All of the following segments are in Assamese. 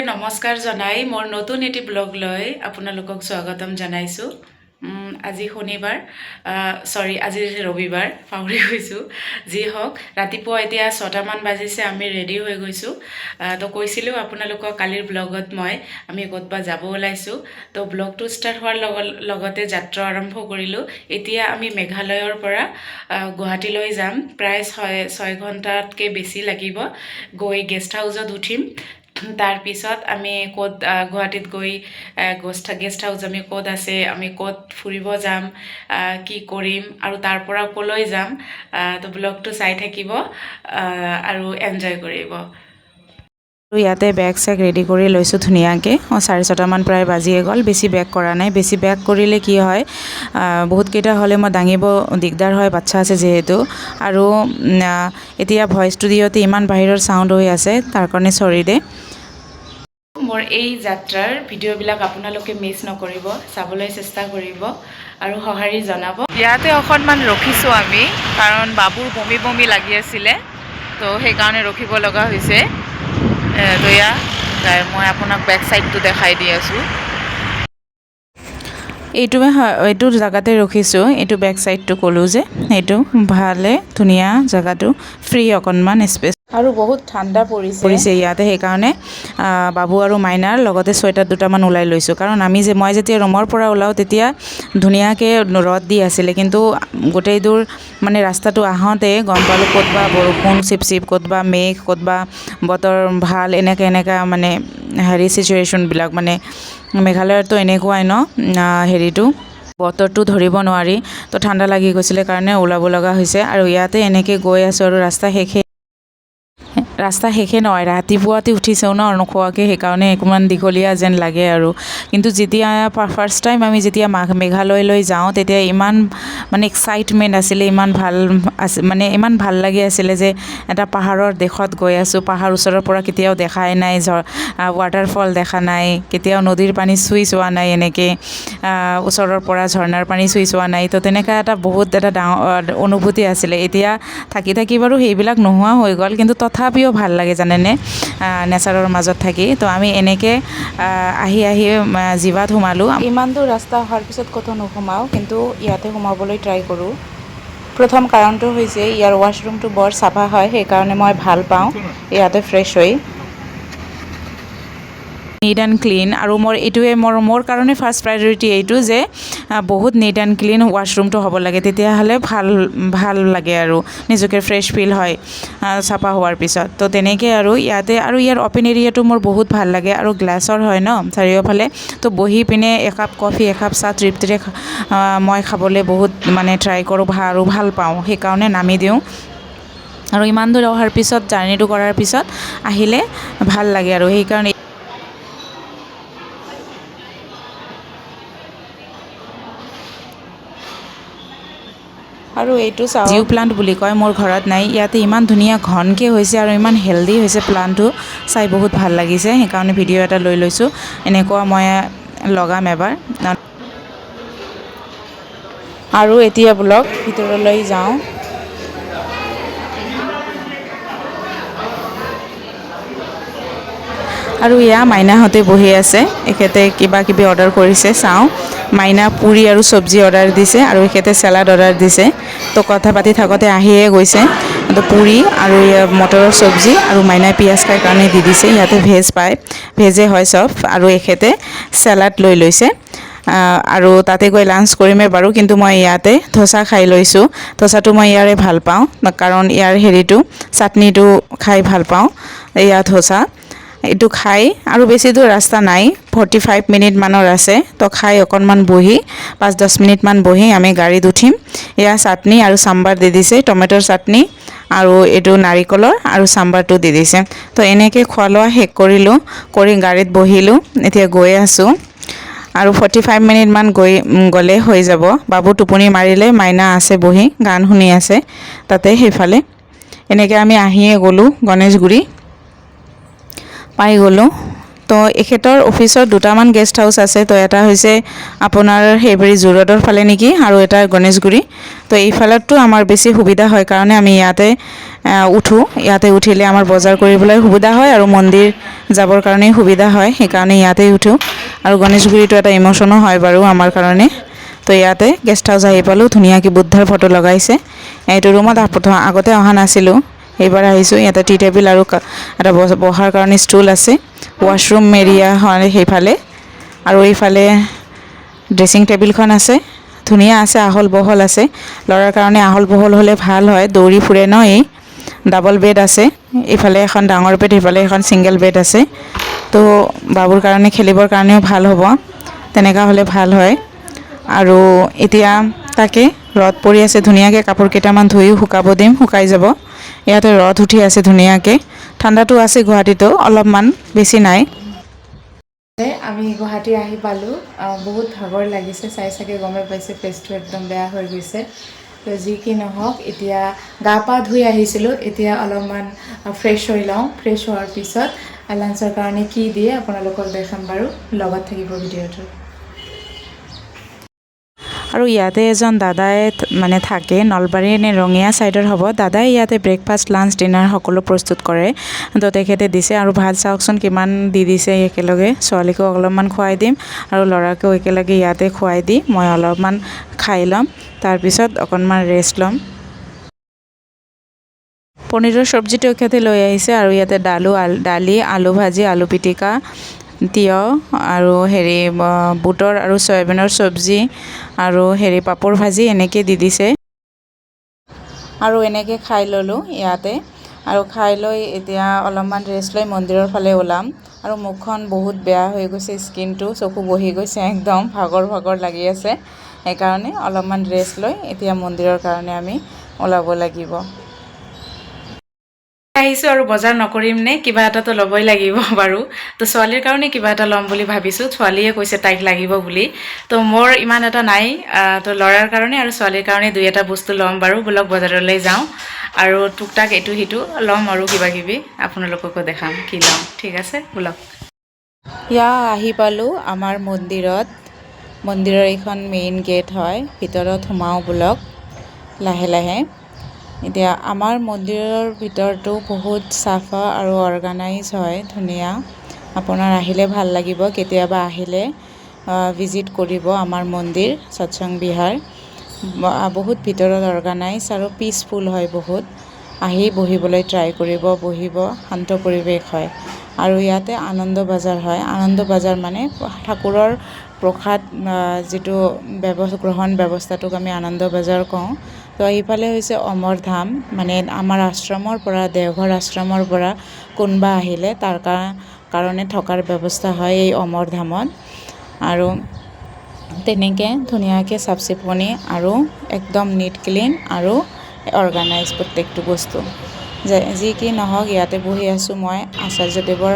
নমস্কাৰ জনাই মোৰ নতুন এটি ব্লগ লৈ আপোনালোকক স্বাগতম জনাইছোঁ। আজি শনিবাৰ, চৰি, আজি ৰবিবাৰ, পাহৰি গৈছোঁ। যি হওক, ৰাতিপুৱা এতিয়া 6টামান বাজিছে, আমি ৰেডি হৈ গৈছোঁ। তো কৈছিলোঁ আপোনালোকক কালিৰ ব্লগত আমি ক'তবা যাব ওলাইছোঁ। তো ব্লগটো ষ্টাৰ্ট হোৱাৰ লগতে যাত্ৰা আৰম্ভ কৰিলোঁ। এতিয়া আমি মেঘালয়ৰ পৰা গুৱাহাটীলৈ যাম। প্ৰায় ছয় ঘণ্টাতকৈ বেছি লাগিব। গৈ গেষ্ট হাউচত উঠিম। তাৰপিছত আমি ক'ত গুৱাহাটীত গৈ গেষ্ট হাউচ আমি ক'ত আছে, আমি ক'ত ফুৰিব যাম, কি কৰিম আৰু তাৰ পৰা ক'লৈ যাম, তো ব্লগটো চাই থাকিব আৰু এনজয় কৰিব। আৰু ইয়াতে বেগ চেগ ৰেডি কৰি লৈছোঁ ধুনীয়াকৈ। 6:30মান প্ৰায় বাজিয়ে গ'ল। বেছি বেগ কৰা নাই। বেছি বেগ কৰিলে কি হয়, বহুতকেইটা হ'লে মই দাঙিব দিগদাৰ হয়, বাচ্ছা আছে যিহেতু। আৰু এতিয়া ভইচটো দিওঁতে ইমান বাহিৰৰ চাউণ্ড হৈ আছে, তাৰ কাৰণে চৰি দে। মোৰ এই যাত্ৰাৰ ভিডিঅ'বিলাক আপোনালোকে মিছ নকৰিব, চাবলৈ চেষ্টা কৰিব আৰু সঁহাৰি জনাব। ইয়াতে অকণমান ৰখিছোঁ আমি, কাৰণ বাবুৰ বমি বমি লাগি আছিলে, তো সেইকাৰণে ৰখিব লগা হৈছে। তো এয়া মই আপোনাক বেক চাইডটো দেখাই দি আছোঁ। এইটোৱে হয়, এইটো জেগাতে ৰখিছোঁ। এইটো বেক চাইডটো ক'লোঁ যে সেইটো ভালে, ধুনীয়া জেগাটো, ফ্ৰী অকণমান স্পেচ আৰু বহুত ঠাণ্ডা পৰিছে। পৰিছে ইয়াতে, সেইকাৰণে বাবু আৰু মাইনাৰ লগতে চুৱেটাৰ দুটামান ওলাই লৈছোঁ। কাৰণ আমি যে মই যেতিয়া ৰুমৰ পৰা ওলাওঁ, তেতিয়া ধুনীয়াকৈ ৰ'দ দি আছিলে, কিন্তু গোটেই দূৰ মানে ৰাস্তাটো আহোঁতে গম পালোঁ ক'ত বা বৰষুণ চিপ চিপ, ক'ত বা মেঘ, ক'ত বা বতৰ ভাল, এনেকৈ এনেকুৱা মানে হেৰি চিটুৱেশ্যনবিলাক। মানে মেঘালয়ততো এনেকুৱাই ন, হেৰিটো বতৰটো ধৰিব নোৱাৰি। তো ঠাণ্ডা লাগি গৈছিলে কাৰণে ওলাব লগা হৈছে। আৰু ইয়াতে এনেকৈ গৈ আছোঁ আৰু ৰাস্তা শেষে নহয়। ৰাতিপুৱাতে উঠিছেও ন নোখোৱাকৈ, সেইকাৰণে অকণমান দীঘলীয়া যেন লাগে। আৰু কিন্তু যেতিয়া ফাৰ্ষ্ট টাইম আমি যেতিয়া মেঘালয়লৈ যাওঁ, তেতিয়া ইমান মানে এক্সাইটমেণ্ট আছিলে, ইমান ভাল আছে, মানে ইমান ভাল লাগি আছিলে যে এটা পাহাৰৰ দেশত গৈ আছোঁ। পাহাৰ ওচৰৰ পৰা কেতিয়াও দেখাই নাই, ৱাটাৰফল দেখা নাই কেতিয়াও, নদীৰ পানী চুই চোৱা নাই, এনেকৈ ওচৰৰ পৰা ঝৰ্ণাৰ পানী চুই চোৱা নাই। তো তেনেকুৱা এটা বহুত এটা ডাঙৰ অনুভূতি আছিলে। এতিয়া থাকি থাকি বাৰু সেইবিলাক নোহোৱা হৈ গ'ল, কিন্তু তথাপিও ভাল লাগে জানেনে নেচাৰৰ মাজত থাকি। তো আমি এনেকৈ আহি আহি জিভাত সোমালোঁ। ইমান দূৰ ৰাস্তা অহাৰ পিছত ক'তো নোসোমাওঁ, কিন্তু ইয়াতে সোমাবলৈ ট্ৰাই কৰোঁ। প্ৰথম কাৰণটো হৈছে ইয়াৰ ৱাছৰুমটো বৰ চাফা হয়, সেইকাৰণে মই ভাল পাওঁ ইয়াতে ফ্ৰেছ হৈ। Neat and clean. আৰু মোৰ এইটোৱে মোৰ কাৰণে ফাৰ্ষ্ট প্ৰায়ৰিটি এইটো যে বহুত নিট এণ্ড ক্লিন ৱাছৰুমটো হ'ব লাগে, তেতিয়াহ'লে ভাল ভাল লাগে আৰু নিজকে ফ্ৰেছ ফিল হয় চাফা হোৱাৰ পিছত। তো তেনেকৈ আৰু ইয়াতে আৰু ইয়াৰ অ'পেন এৰিয়াটো মোৰ বহুত ভাল লাগে। আৰু গ্লাছৰ হয় ন চাৰিওফালে, তো বহি পিনে একাপ কফি, একাপ চাহ তৃপ্তিৰে মই খাবলৈ বহুত মানে ট্ৰাই কৰোঁ আৰু ভাল পাওঁ, সেইকাৰণে নামি দিওঁ। আৰু ইমান দূৰ অহাৰ পিছত, জাৰ্ণিটো কৰাৰ পিছত আহিলে ভাল লাগে আৰু সেইকাৰণে। আৰু এইটো চাওক, জিঅ' প্লাণ্ট বুলি কয়, মোৰ ঘৰত নাই। ইয়াতে ইমান ধুনীয়া ঘনকৈ হৈছে আৰু ইমান হেল্ডি হৈছে প্লাণ্টটো, চাই বহুত ভাল লাগিছে, সেইকাৰণে ভিডিঅ' এটা লৈ লৈছোঁ। এনেকুৱা মই লগাম এবাৰ। আৰু এতিয়া ব'লক ভিতৰলৈ যাওঁ। আৰু এয়া মাইনাহঁতে বহি আছে, এখেতে কিবা কিবি অৰ্ডাৰ কৰিছে, চাওঁ। মাইনা পুৰি আৰু চব্জি অৰ্ডাৰ দিছে আৰু এখেতে চেলাড অৰ্ডাৰ দিছে। তো কথা পাতি থাকোঁতে আহিয়ে গৈছে। তো পুৰি আৰু মটৰৰ চব্জি আৰু মাইনাই পিঁয়াজ খাই কাৰণে দি দিছে। ইয়াতে ভেজ পায়, ভেজে হয় চব। আৰু এখেতে চেলাড লৈ লৈছে। আৰু তাতে গৈ লাঞ্চ কৰিমেই বাৰু, কিন্তু মই ইয়াতে ধোচা খাই লৈছোঁ। ধোচাটো মই ইয়াৰে ভাল পাওঁ, কাৰণ ইয়াৰ হেৰিটো চাটনিটো খাই ভাল পাওঁ। এয়া ধোচা, এইটো খাই আৰু বেছি দূৰ ৰাস্তা নাই, 45 মিনিটমানৰ আছে। তো খাই অকণমান বহি 5-10 মিনিটমান বহি আমি গাড়ীত উঠিম। এয়া চাটনি আৰু চাম্বাৰ দি দিছে, টমেট'ৰ চাটনি আৰু এইটো নাৰিকলৰ আৰু চাম্বাৰটো দি দিছে। তো এনেকৈ খোৱা লোৱা শেষ কৰিলোঁ, কৰি গাড়ীত বহিলোঁ, এতিয়া গৈ আছোঁ। আৰু 45 মিনিটমান গ'লে হৈ যাব। বাবু টোপনি মাৰিলে, মাইনা আছে বহি গান শুনি আছে তাতে সেইফালে। এনেকৈ আমি আহিয়ে গ'লোঁ, গণেশগুৰি পাই গ'লোঁ। তো এখেতৰ অফিচত দুটামান গেষ্ট হাউচ আছে। তো এটা হৈছে আপোনাৰ সেইবাৰী জোৰডৰ ফালে নেকি আৰু এটা গণেশগুৰি। তো এইফালতো আমাৰ বেছি সুবিধা হয় কাৰণে আমি ইয়াতে উঠোঁ। ইয়াতে উঠিলে আমাৰ বজাৰ কৰিবলৈ সুবিধা হয় আৰু মন্দিৰ যাবৰ কাৰণে সুবিধা হয়, সেইকাৰণে ইয়াতেই উঠোঁ। আৰু গণেশগুৰিটো এটা ইম'শ্যনো হয় বাৰু আমাৰ কাৰণে। তো ইয়াতে গেষ্ট হাউচ আহি পালোঁ। ধুনীয়াকৈ বুদ্ধৰ ফটো লগাইছে। এইটো ৰুমত প্ৰথম আগতে অহা নাছিলোঁ, এইবাৰ আহিছোঁ। ইয়াতে টি টেবুল আৰু এটা বহাৰ কাৰণে ষ্টুল আছে। ৱাছৰুম এৰিয়া হয় সেইফালে আৰু এইফালে ড্ৰেছিং টেবুলখন আছে। ধুনীয়া আছে, আহল বহল আছে। ল'ৰাৰ কাৰণে আহল বহল হ'লে ভাল হয়, দৌৰি ফুৰে ন এই। ডাবল বেড আছে, এইফালে এখন ডাঙৰ বেড, সেইফালে এখন ছিংগল বেড আছে। তো বাবুৰ কাৰণে খেলিবৰ কাৰণেও ভাল হ'ব, তেনেকুৱা হ'লে ভাল হয়। আৰু এতিয়া তাকে ৰ'দ পৰি আছে ধুনীয়াকৈ, কাপোৰ কেইটামান ধুইও শুকাব দিম, শুকাই যাব। ইয়াতে ৰ'দ উঠি আছে ধুনীয়াকৈ। ঠাণ্ডাটো আছে গুৱাহাটীতো অলপমান, বেছি নাই। আমি গুৱাহাটী আহি পালোঁ। বহুত ভাগৰ লাগিছে, চাই চাগে গমেই পাইছে, ফেচটো একদম বেয়া হৈ গৈছে। তো যি কি নহওক, এতিয়া গা পা ধুই আহিছিলোঁ। এতিয়া অলপমান ফ্ৰেছ হৈ লওঁ। ফ্ৰেছ হোৱাৰ পিছত লাঞ্চৰ কাৰণে কি দিয়ে আপোনালোকক দেখাম বাৰু। লগত থাকিব ভিডিঅ'টো। আৰু ইয়াতে এজন দাদাই মানে থাকে, নলবাৰী নে ৰঙিয়া ছাইডৰ হ'ব। দাদাই ইয়াতে ব্ৰেকফাষ্ট, লাঞ্চ, ডিনাৰ সকলো প্ৰস্তুত কৰে। তো তেখেতে দিছে আৰু ভাত চাওকচোন কিমান দি দিছে একেলগে। ছোৱালীকো অলপমান খুৱাই দিম আৰু ল'ৰাকো একেলগে ইয়াতে খুৱাই দি মই অলপমান খাই ল'ম, তাৰপিছত অকণমান ৰেষ্ট ল'ম। পনীৰৰ চব্জিটো এখেতে লৈ আহিছে আৰু ইয়াতে দালি, আলু ভাজি, আলু পিটিকা, তিয়ঁহ আৰু হেৰি বুটৰ আৰু চয়াবিনৰ চব্জি আৰু হেৰি পাপৰ ভাজি এনেকৈ দি দিছে। আৰু এনেকৈ খাই ল'লোঁ ইয়াতে। আৰু খাই লৈ এতিয়া অলপমান ৰেষ্ট লৈ মন্দিৰৰ ফালে ওলাম। আৰু মুখখন বহুত বেয়া হৈ গৈছে, স্কিনটো, চকু বহি গৈছে, একদম ভাগৰ ভাগৰ লাগি আছে। সেইকাৰণে অলপমান ৰেষ্ট লৈ এতিয়া মন্দিৰৰ কাৰণে আমি ওলাব লাগিব। আহিছোঁ আৰু বজাৰ নকৰিম নে? কিবা এটাতো ল'বই লাগিব বাৰু। তো ছোৱালীৰ কাৰণে কিবা এটা ল'ম বুলি ভাবিছোঁ। ছোৱালীয়ে কৈছে তাইক লাগিব বুলি। তো মোৰ ইমান এটা নাই। তো ল'ৰাৰ কাৰণে আৰু ছোৱালীৰ কাৰণে দুই এটা বস্তু ল'ম বাৰু। ব'লক, বজাৰলৈ যাওঁ আৰু টুকটাক এইটো সিটো ল'ম আৰু কিবা কিবি আপোনালোককো দেখাম কি ল'ম। ঠিক আছে, ব'লক। ইয়া, আহি পালোঁ আমাৰ মন্দিৰত। মন্দিৰৰ এইখন মেইন গেট হয়। ভিতৰত সোমাওঁ ব'লক লাহে লাহে। এতিয়া আমাৰ মন্দিৰৰ ভিতৰটো বহুত চাফা আৰু অৰ্গেনাইজ হয়, ধুনীয়া। আপোনাৰ আহিলে ভাল লাগিব। কেতিয়াবা আহিলে ভিজিট কৰিব আমাৰ মন্দিৰ সৎসংগ বিহাৰ। বহুত ভিতৰত অৰ্গেনাইজ আৰু পিচফুল হয় বহুত। আহি বহিবলৈ ট্ৰাই কৰিব, বহিব, শান্ত পৰিৱেশ হয়। আৰু ইয়াতে আনন্দ বজাৰ হয়। আনন্দ বজাৰ মানে ঠাকুৰৰ প্ৰসাদ যিটো গ্ৰহণ ব্যৱস্থাটোক আমি আনন্দ বজাৰ কওঁ। তো এইফালে হৈছে অমৰধাম, মানে আমাৰ আশ্ৰমৰ পৰা, দেওঘৰ আশ্ৰমৰ পৰা কোনোবা আহিলে তাৰ কাৰণে থকাৰ ব্যৱস্থা হয় এই অমৰধামত। আৰু তেনেকৈ ধুনীয়াকৈ চাফ চিকুণি আৰু একদম নিট ক্লিন আৰু অৰ্গেনাইজ প্ৰত্যেকটো বস্তু। যে যি কি নহওক, ইয়াতে বহি আছোঁ মই আচাৰ্যদেৱৰ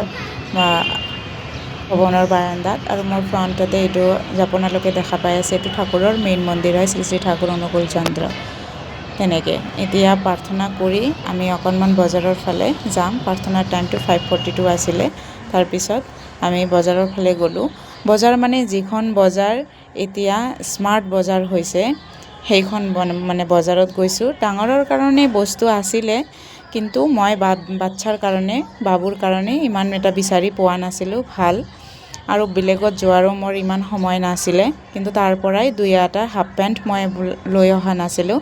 ভৱনৰ বাৰাণ্ডাত। আৰু মোৰ ফ্ৰণ্টতে এইটো যে আপোনালোকে দেখা পাই আছে, এইটো ঠাকুৰৰ মেইন মন্দিৰ হয়, শ্ৰী শ্ৰী ঠাকুৰ অনুকূল চন্দ্ৰ। তেনেকৈ এতিয়া প্ৰাৰ্থনা কৰি আমি অকণমান বজাৰৰ ফালে যাম। প্ৰাৰ্থনাৰ টাইমটো 5:42 আছিলে। তাৰপিছত আমি বজাৰৰ ফালে গ'লোঁ। বজাৰ মানে যিখন বজাৰ এতিয়া স্মাৰ্ট বজাৰ হৈছে, সেইখন মানে বজাৰত গৈছোঁ। ডাঙৰৰ কাৰণে বস্তু আছিলে, কিন্তু মই বাচ্ছাৰ কাৰণে, বাবুৰ কাৰণে ইমান এটা বিচাৰি পোৱা নাছিলোঁ ভাল। আৰু বেলেগত যোৱাৰো মোৰ ইমান সময় নাছিলে। কিন্তু তাৰ পৰাই দুই এটা হাফ পেণ্ট মই লৈ অহা নাছিলোঁ,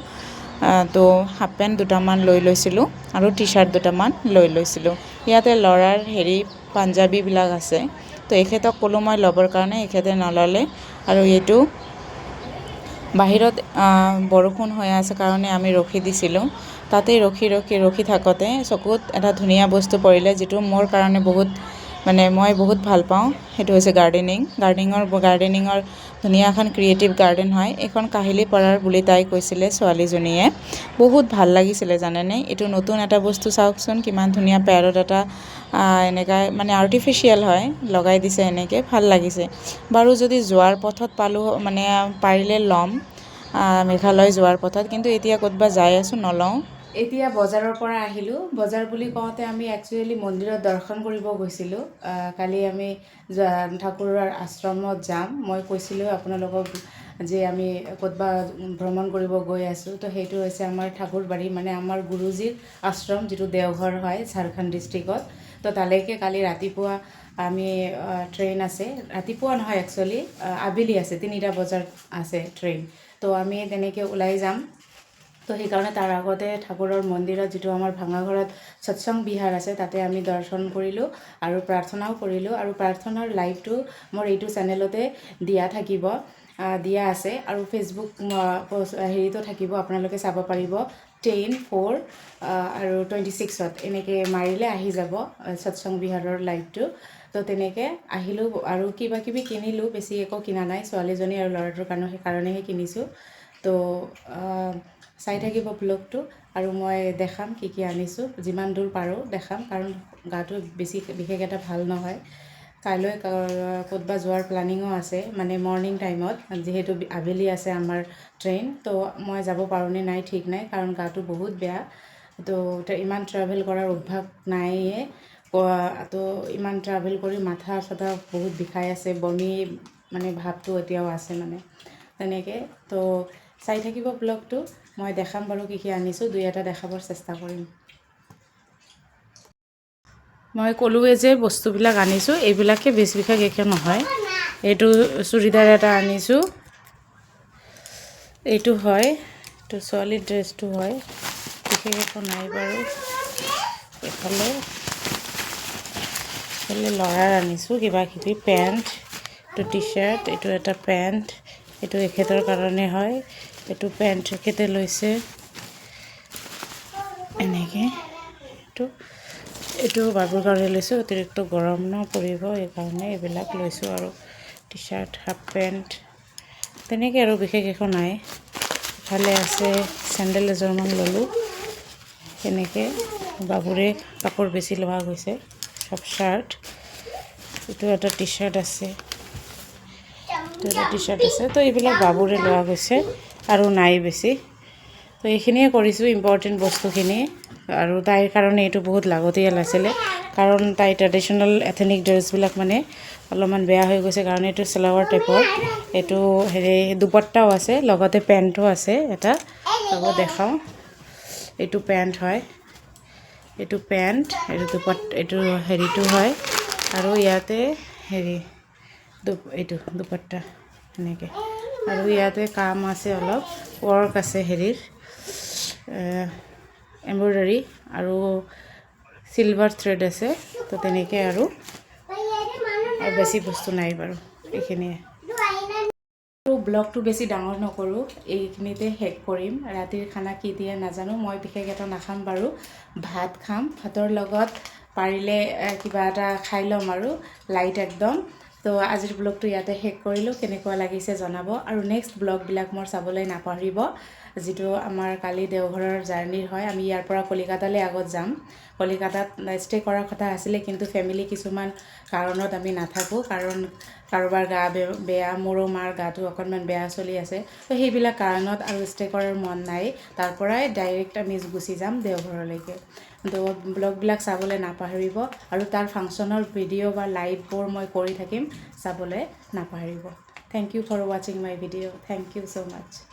তো হাফ পেণ্ট দুটামান লৈ লৈছিলোঁ আৰু টি চাৰ্ট দুটামান লৈ লৈছিলোঁ। ইয়াতে ল'ৰাৰ হেৰি পাঞ্জাবীবিলাক আছে। তো এখেতক ক'লোঁ মই ল'বৰ কাৰণে, এখেতে নল'লে। আৰু এইটো বাহিৰত বৰষুণ হৈ আছে কাৰণে আমি ৰখি দিছিলোঁ। তাতেই ৰখি ৰখি ৰখি থাকোঁতে চকুত এটা ধুনীয়া বস্তু পৰিলে, যিটো মোৰ কাৰণে বহুত, মানে মই বহুত ভাল পাওঁ। সেইটো হৈছে গাৰ্ডেনিং। গাৰ্ডেনিঙৰ ধুনীয়া এখন ক্ৰিয়েটিভ গাৰ্ডেন হয়। এইখন কাহিলীপাৰাৰ বুলি তাই কৈছিলে ছোৱালীজনীয়ে। বহুত ভাল লাগিছিলে জানেনে। এইটো নতুন এটা বস্তু, চাওকচোন কিমান ধুনীয়া। পেৰট এটা এনেকুৱা মানে আৰ্টিফিচিয়েল হয়, লগাই দিছে এনেকৈ, ভাল লাগিছে বাৰু। যদি যোৱাৰ পথত পালোঁ, মানে পাৰিলে ল'ম, মেঘালয় যোৱাৰ পথত। কিন্তু এতিয়া ক'ৰবাত যাই আছোঁ, নলওঁ। এতিয়া বজাৰৰ পৰা আহিলোঁ। বজাৰ বুলি কওঁতে আমি একচুৱেলি মন্দিৰত দৰ্শন কৰিব গৈছিলোঁ। কালি আমি ঠাকুৰৰ আশ্ৰমত যাম। মই কৈছিলোঁ আপোনালোকক যে আমি ক'তবা ভ্ৰমণ কৰিব গৈ আছোঁ। তো সেইটো হৈছে আমাৰ ঠাকুৰবাৰী, মানে আমাৰ গুৰুজীৰ আশ্ৰম, যিটো দেওঘৰ হয় ঝাৰখণ্ড ডিষ্ট্ৰিক্টত। তো তালৈকে কালি ৰাতিপুৱা আমি ট্ৰেইন আছে। ৰাতিপুৱা নহয়, একচুৱেলি আবেলি আছে, 3টা বজাত আছে ট্ৰেইন। তো আমি তেনেকৈ ওলাই যাম। তো সেইকাৰণে তাৰ আগতে ঠাকুৰৰ মন্দিৰত, যিটো আমাৰ ভাঙাঘৰত সৎসংগ বিহাৰ আছে, তাতে আমি দৰ্শন কৰিলোঁ আৰু প্ৰাৰ্থনাও কৰিলোঁ। আৰু প্ৰাৰ্থনাৰ লাইভটো মোৰ এইটো চেনেলতে দিয়া থাকিব, দিয়া আছে আৰু ফেচবুক হেৰিতো থাকিব, আপোনালোকে চাব পাৰিব। 10, 4 আৰু 26ত এনেকৈ মাৰিলে আহি যাব সৎসংগ বিহাৰৰ লাইভটো। তো তেনেকৈ আহিলোঁ আৰু কিবা কিবি কিনিলোঁ। বেছি একো কিনা নাই, ছোৱালীজনী আৰু ল'ৰাটোৰ কাৰণে, সেইকাৰণেহে কিনিছোঁ। তো চাই থাকিব ব্লগটো আৰু মই দেখাম কি কি আনিছোঁ। যিমান দূৰ পাৰোঁ দেখাম, কাৰণ গাটো বেছি বিশেষ এটা ভাল নহয়। কাইলৈ ক'তবা যোৱাৰ প্লেনিঙো আছে, মানে মৰ্ণিং টাইমত, যিহেতু আবেলি আছে আমাৰ ট্ৰেইন। তো মই যাব পাৰোঁনে নাই ঠিক নাই, কাৰণ গাটো বহুত বেয়া। তো ইমান ট্ৰেভেল কৰাৰ অভ্যাস নাইয়ে। তো ইমান ট্ৰেভেল কৰি মাথা চাথা বহুত বিষাই আছে, বমি মানে ভাৱটো এতিয়াও আছে, মানে তেনেকৈ। তো চাই থাকিব ব্লগটো, মই দেখাম বাৰু কি কি আনিছোঁ, দুই এটা দেখাবৰ চেষ্টা কৰিম। মই ক'লোৱে যে বস্তুবিলাক আনিছোঁ, এইবিলাকে, বেছি বিশেষ একো নহয়। এইটো চুৰিদাৰ এটা আনিছোঁ, এইটো হয়, এইটো ছোৱালীৰ ড্ৰেছটো হয়। বিশেষ একো নাই বাৰু। এইফালে ল'ৰাৰ আনিছোঁ কিবা কিবি, পেণ্ট, এইটো টি চাৰ্ট, এইটো এটা পেণ্ট, এইটো এখেতৰ কাৰণে হয়। এইটো পেণ্ট এখেতে লৈছে এনেকৈ। এইটো বাবুৰ কাৰণে লৈছোঁ। অতিৰিক্ত গৰম ন পৰিব, সেইকাৰণে এইবিলাক লৈছোঁ। আৰু টি চাৰ্ট, হাফ পেণ্ট, তেনেকৈ আৰু বিশেষ একো নাই। ইফালে আছে চেণ্ডেল এযোৰমান ল'লোঁ। সেনেকৈ বাবুৰে কাপোৰ বেছি লোৱা গৈছে, চব চাৰ্ট। এইটো এটা টি চাৰ্ট আছে, এইটো এটা টি চাৰ্ট আছে। তো এইবিলাক বাবুৰে লোৱা গৈছে আৰু নাই বেছি। তো এইখিনিয়ে কৰিছোঁ, ইম্পৰ্টেণ্ট বস্তুখিনি। আৰু তাইৰ কাৰণে এইটো বহুত লাগতিয়াল আছিলে, কাৰণ তাই ট্ৰেডিশ্যনেল এথনিক ড্ৰেছবিলাক মানে অলপমান বেয়া হৈ গৈছে কাৰণে। এইটো চেলাৱাৰ টাইপৰ, এইটো হেৰি দুপট্টাও আছে, লগতে পেণ্টো আছে এটা। লগত দেখাওঁ, এইটো পেণ্ট হয়, এইটো পেণ্ট, এইটো এইটো হেৰিটো হয়। আৰু ইয়াতে হেৰি এইটো দুপট্টা সেনেকৈ। আৰু ইয়াতে কাম আছে, অলপ ৱৰ্ক আছে, হেৰিৰ এম্ব্ৰইডাৰী আৰু চিলভাৰ থ্ৰেড আছে। তো তেনেকৈ আৰু বেছি বস্তু নাই বাৰু, এইখিনিয়ে। আৰু ব্লগটো বেছি ডাঙৰ নকৰোঁ, এইখিনিতে শেষ কৰিম। ৰাতিৰ খানা কি দিয়ে নাজানো, মই বিশেষ এটা নাখাম বাৰু, ভাত খাম। ভাতৰ লগত পাৰিলে কিবা এটা খাই ল'ম আৰু লাইট একদম। তো আজিৰ ব্লগটো ইয়াতে শেষ কৰিলোঁ। কেনেকুৱা লাগিছে জনাব আৰু নেক্সট ব্লগবিলাক মোৰ চাবলৈ নাপাহৰিব, যিটো আমাৰ কালি দেওঘৰৰ জাৰ্ণিৰ হয়। আমি ইয়াৰ পৰা কলিকতালৈ আগত যাম। কলিকতাত ষ্টে কৰাৰ কথা আছিলে, কিন্তু ফেমিলি কিছুমান কাৰণত আমি নাথাকোঁ, কাৰণ কাৰোবাৰ গা বেয়া, মোৰো মাৰ গাটো অকণমান বেয়া চলি আছে। তো সেইবিলাক কাৰণত আৰু ষ্টে কৰাৰ মন নাই। তাৰ পৰাই ডাইৰেক্ট আমি গুচি যাম দেওঘৰলৈকে। তো ব্লগবিলাক চাবলৈ নাপাহৰিব আৰু তাৰ ফাংচনৰ ভিডিঅ' বা লাইভবোৰ মই কৰি থাকিম, চাবলৈ নাপাহৰিব। Thank you for watching my video. Thank you so much.